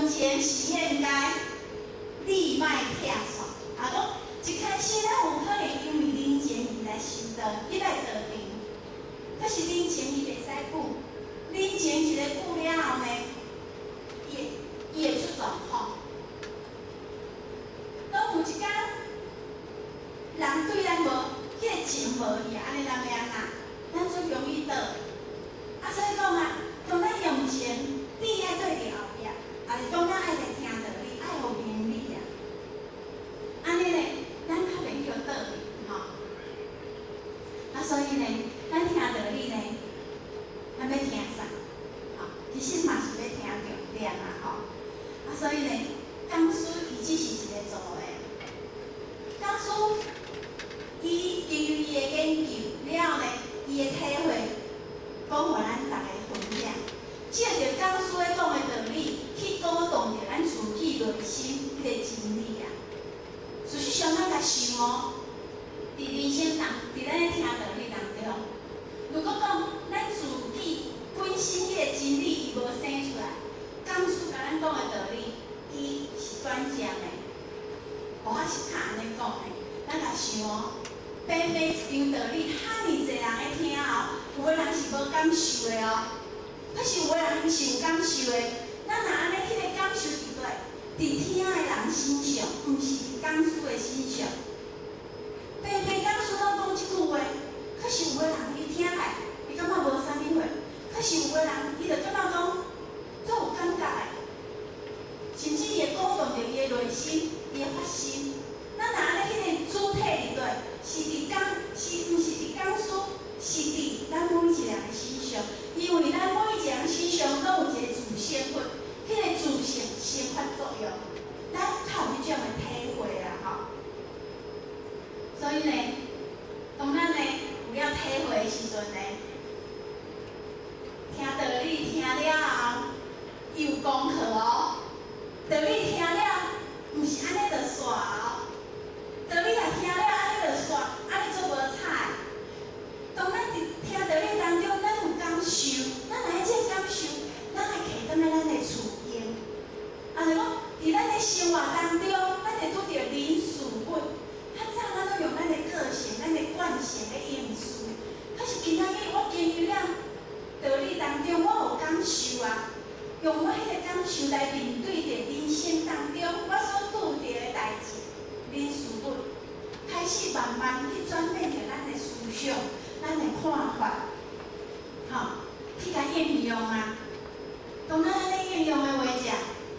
用情是應該，你莫拆散。啊，講一開始咱有可能因為人情而來修道，去來道場，可是人情伊袂使久，人情一个久了後呢，伊會出狀況。當有一工，人對咱無彼個情無去，按呢咱欲按怎？咱足容易倒。啊，所以講啊，當咱用情，你愛對佇後壁，抑是講咱愛來聽道理，愛予明理啊。按呢咧，咱較袂去予倒去，吼。啊，所以呢，咱聽道理呢，咱欲聽啥？吼，其實嘛是欲聽重點啊，吼。啊，所以呢，講師伊只是一个做的。講師伊經由伊的研究了後呢，伊的體會，講予咱逐家分享。藉著講師咧講的道理，去鼓動著咱自己內心彼個真理啊。事實上，咱共想哦，佇人生當，佇咱咧聽道理當中，如果講咱自己本身彼個真理伊無生出來，講師共咱講的道理，伊是短暫的。我是較按呢講的，咱共想哦，白白一場道理，遐爾濟人咧聽哦，有的人是無感受的哦，可是有的人是有感受的。咱若按呢，彼個感受佇佗？佇聽的人身上，毋是佇講師的身上。白白講師攏講這句話，可是有的人伊聽來，伊感覺無啥物貨；可是有的人伊就感覺講，足有感覺的，甚至伊會鼓動著伊的內心，伊會發心。咱若按呢，彼個主體佇佗？是佇講，是毋是佇講師？是佇咱每一個人的身上，因為咱每一個人身上攏有一個自性佛，彼個自性先發作用，咱較有彼種的體會啦，吼。所以呢，當咱呢有了體會的時陣呢，聽道理聽了後，伊有功課哦。道理聽了，毋是按呢就煞哦。道理若聽了按呢就煞，按呢足無彩。當咱佇聽道理當中，咱有感受，咱若愛這個感受，咱愛提轉來咱的厝間。啊，就講佇咱的生活當中，咱會拄著人事物。較早咱攏用咱的個性、咱的慣性咧應事，可是今仔日我經由了道理當中，我有感受啊，用我彼個感受來面對著人生當中我所拄著的代誌、人事物，開始慢慢去轉變著咱的思想、咱的看法，吼，去共應用啊。當咱按呢應用的話者，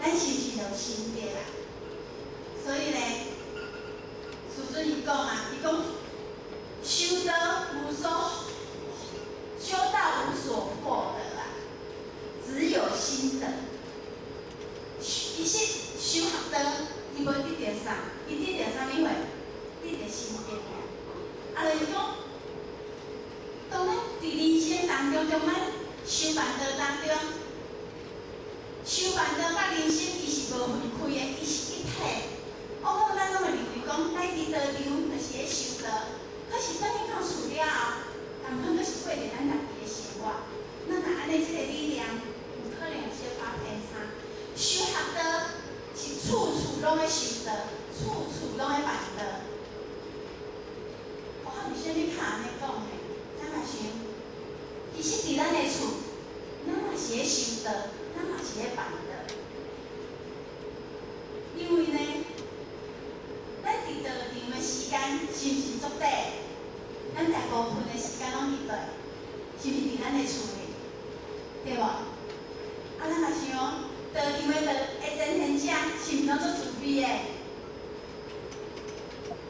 咱是毋是就有心得啊？所以呢，師尊伊講啊，伊講修道無所修道無所獲得啊，只有心得。其實修學道，伊無得著啥，伊得著啥物貨？得著心得爾。啊，就是講，當咱佇人生當中，當咱修辦道當中，修辦道佮人生伊是無分開的，伊是一體。往往咱攏會認為講，咱佇道場就是咧修道，可是轉去到厝了後，仝款閣是過著咱家己的生活。咱若按呢這個理念，有可能小可偏差。修學道是處處攏咧修道，處處攏咧辦道。我為啥物較按呢講呢？咱來想，其實佇咱的厝，咱嘛是咧修道，咱嘛是咧辦道。因為呢，咱佇道場的時間是毋是足短？咱大部分的時間攏佇佗？是毋是佇咱的厝裡？對無？啊，咱若想，道場的道的前行者是毋是攏足慈悲的？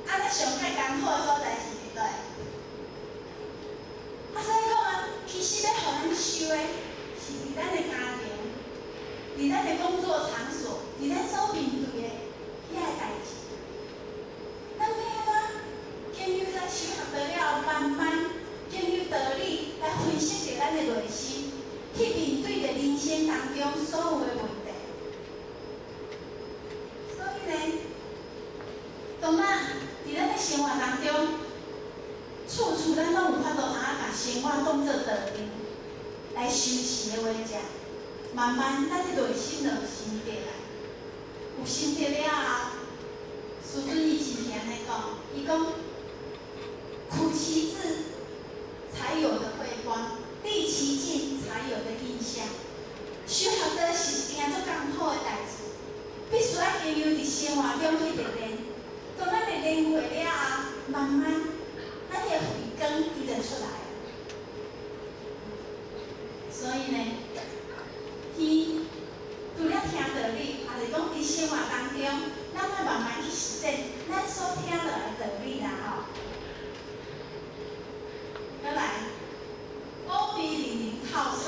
啊，咱上較艱苦的所在是佇佗？啊，所以講啊，其實欲予咱修的，是佇咱的家庭，佇咱的工作場所，佇咱所面對的遐个代誌。咱欲按怎經由咱修學道了後，慢慢經由道理來分析著咱的內心，去面對著人生當中所有的問題。所以呢，當咱佇咱的生活當中，處處咱攏有法度通啊，共生活當做道場來修持的話者，慢慢咱的內心就有心得啊。有心得了後，師尊伊是毋是按呢講？伊講苦其志才有的慧光，歷其境才有的印象。修學道是一件足艱苦的代誌，必須愛經由佇生活中去歷練。當咱歷練過了後，慢慢咱的慧光伊就出來。所以呢，伊除了聽道理，也是講佇生活當中，咱愛慢慢去實踐咱所聽落的道理啦吼。閣來，五味令人口爽。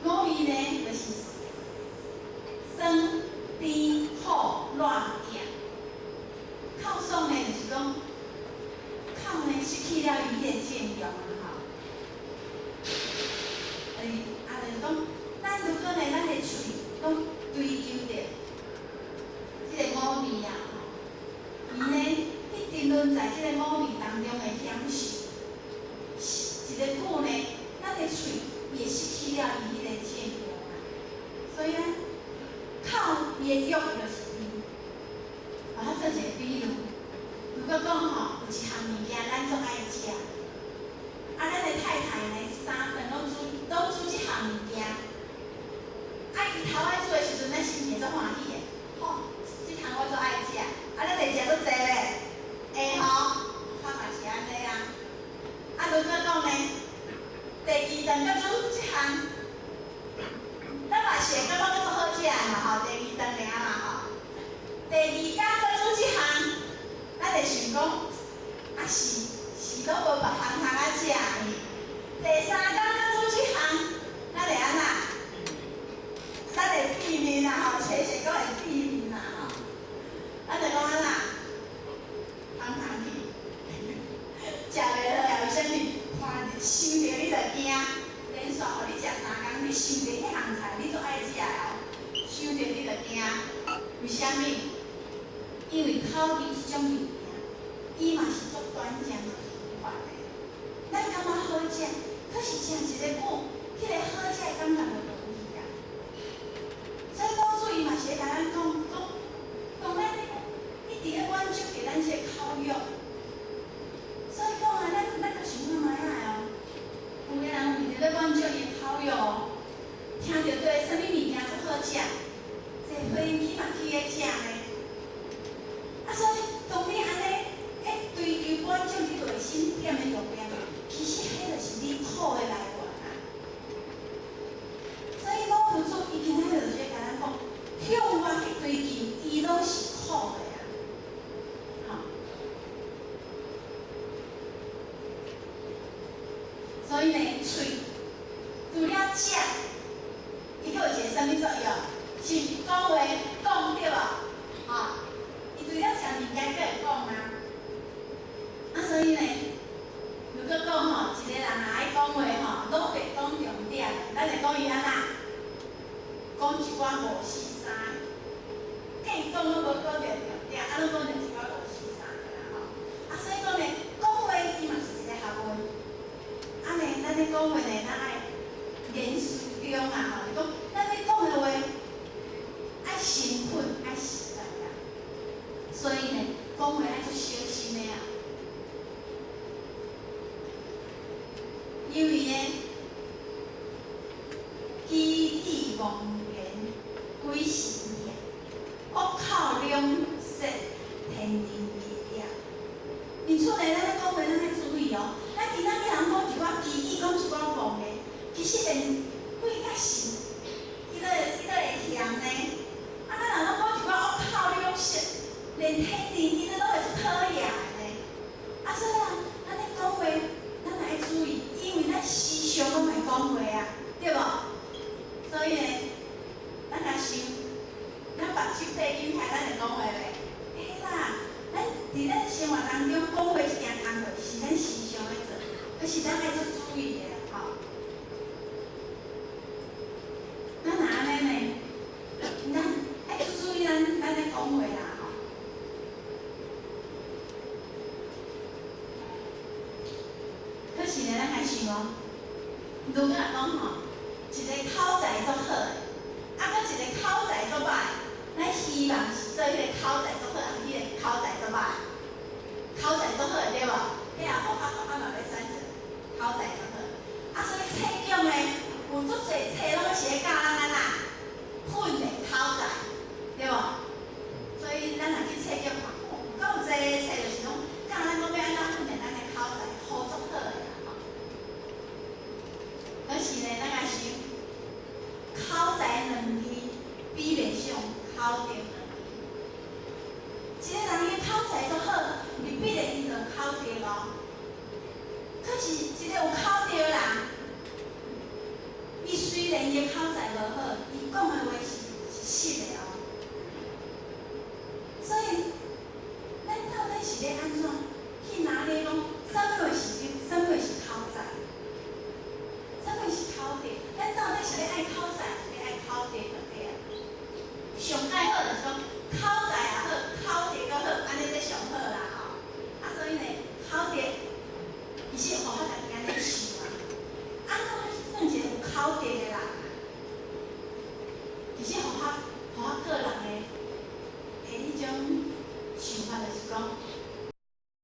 五味呢，就是酸、甜、苦、辣、澀。口爽呢，就是講口呢失去了伊彼个作用啊吼。哎，啊，就是講，咱如果呢，咱的喙攏追求著這个五味啊吼，伊呢去沉淪在這个五味當中的享受，一个久呢，咱的喙伊會失去了伊彼個作用啊。所以呢，口伊的欲就是伊。我做一个比喻，如果講吼，有一項物件咱足愛食，啊，咱的太太呢，三頓攏煮，攏煮這項物件，啊，伊頭擺煮的時陣，咱心情足歡喜的，吼，這項我足愛食，啊，咱會食足濟咧，會吼，較嘛是按呢啊。啊，如果講呢，第二頓閣煮這項，咱嘛是會感覺閣足好食的嘛吼，第二頓爾嘛吼。第二工閣煮這項，咱會想講，啊是是攏無別項通仔食的。第三工閣煮這項，咱會按怎？咱會變面啊吼，切切講會變面啊吼。咱就講按怎？通通去，食袂落啊？為啥物？看著想著你就驚，連續予你食三工，你想著彼項菜，你足愛食的哦，想著你就驚。為啥物？因為口味這種物件，伊嘛是足短暫、足虛幻的。咱感覺好食，可是食一個久，彼個好食的感覺就無去啊。所以老師伊嘛是咧共咱講，講講咱一直咧滿足著咱這個口欲。所以講啊，咱著想看覓仔哦。有的人為著欲滿足伊的口欲哦，聽著對啥物物件足好食，坐飛機嘛去咧食呢。啊，所以當你按呢，咧追求滿足你內心踮的欲望，其實彼就是你苦的來源啊。所以老佛祖伊今仔日就是咧共咱講，向外去追求，伊攏是苦的啊。吼，所以呢，喙除了食，伊閣有一個啥物作用？是毋是講話講對無？吼，伊除了食物件，閣會講啊。啊，所以呢，如果講吼，一個人若愛講話吼，攏袂講重點，咱會講伊按怎？講一寡五四三，計講攏無講著重點，啊，攏講著一寡五四三的啦吼。啊，所以講呢，講話伊嘛是一個學問。啊呢，咱咧講話呢，咱愛言辭中啊吼，就講咱欲講的話愛誠懇，愛實在啊。所以呢，講話愛足小心的啊。因為呢，杞語妄言鬼神業，惡口兩舌天人業。因此呢，咱咧講話，咱愛注意哦。咱今仔日人講一寡杞語，講一寡妄言，其實連鬼佮神，伊都會嫌呢。啊，咱若攏講一寡惡口兩舌，連天人伊都攏會足討厭的呢。啊，所以啊，咱咧講話，咱愛注意，因為咱時常攏會講話啊，對無？所以呢，咱若想，咱目睭閉緊開，咱會講話袂？會啦，咱佇咱生活當中講話這件工課是咱時常咧做，可是咱愛足注意的吼。咱若按呢呢，咱愛足注意咱咧講話啦吼。可是呢，咱愛想哦，如果若講吼，一個口才足好的，啊，閣一個口才足歹，咱希望是做彼個口才足好，抑是彼個口才足歹？口才足好的對無？